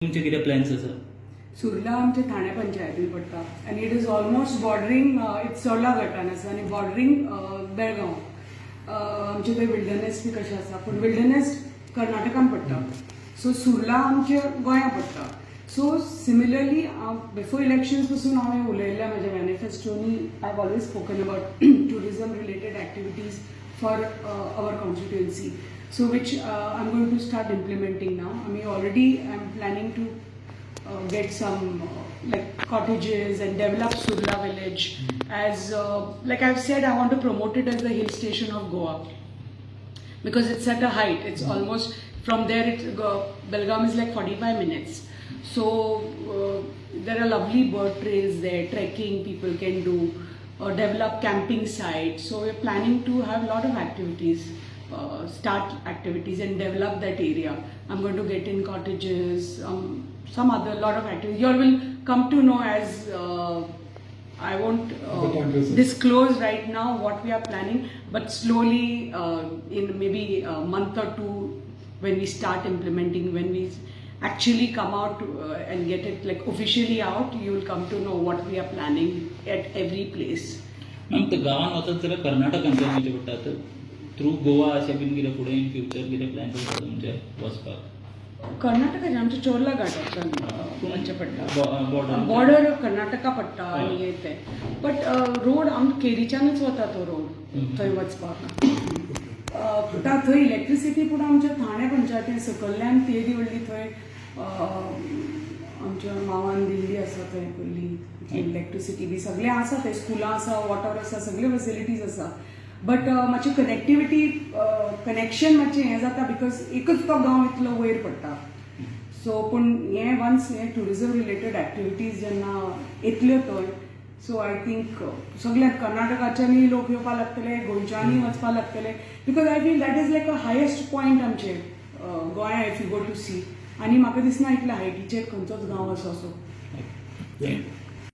तुमचे कितें प्लॅन्स आसा? सुर्ला आमच्या ठाणे पंचायतीन पडटा आनी it is almost bordering, it's Chorla गटान आसा आनी बॉर्डरींग बेळगांव. आमचे थंय विल्डरनेस बी कशें आसा, पूण विल्डरनेस कर्नाटकान पडटा, सो सुर्ला आमच्या गोंया पडटा. सो सिमिलरली, बिफोर इलेक्शन्स पासून हांवें उलयल्लें, म्हज्या मॅनिफेस्टोनी I have always spoken about tourism related activities for our constituency, so which I am going to start implementing now. I already I am planning to get some like cottages and develop Surla village as like I've said, I want to promote it as the hill station of Goa because it's at a height. It's almost from there. Belgaum is like 45 minutes. So there are lovely bird trails there. Trekking people can do. Develop camping sites. So we're planning to have a lot of activities. Start activities and develop that area. I'm going to get in cottages, some other lot of activities. You all will come to know as I won't The time present. Disclose right now what we are planning, but slowly in maybe a month or two, when we start implementing, when we actually come out and get it like officially out, you will come to know what we are planning at every place. Ma'am, ते गांवान वचत जाल्यार कर्नाटकांतल्यान वयचें पडटा, तर through Goa अशें बीन कितें फुडें इन फ्युचर कितें प्लॅन्स आसा तुमचे वचपाक? कर्नाटकाचे आमच्या चोर्ला घाटाच्यान वचचें पडटा. बॉर्डर. बॉर्डर कर्नाटका पडटा आनी हे ते, बट रोड आम केरीच्यानूच वता तो रोड थंय वचपाक. थंय इलेक्ट्रिसिटी पूण आमच्या ठाणे पंचायतीन सकयल्यान ती येदी व्हडली थंय आमच्या मावान दिल्ली आसा थंय पयली इलेक्ट्रिसिटी बी सगळें आसा थंय, स्कुलां आसा, वॉटर आसा, सगळे फेसिलिटीज आसा, बट मातशी कनेक्टिविटी, कनेक्शन मातशें हें जाता because एकच तो गांव इतलो वयर पडटा. सो पूण हें वन्स हें ट्युरिजम रिलेटेड एक्टिविटीज जेन्ना येतल्यो थंय, सो I think सगळ्या कर्नाटकाच्यानूय लोक येवपाक लागतले, गोंयच्यानूय वचपाक लागतले, because I feel that is like a highest point आमचे गोंया, if you go to see. आनी म्हाका दिसना इतल्या हायटीचेर खंयचोच गांव आसा असो. Thank you.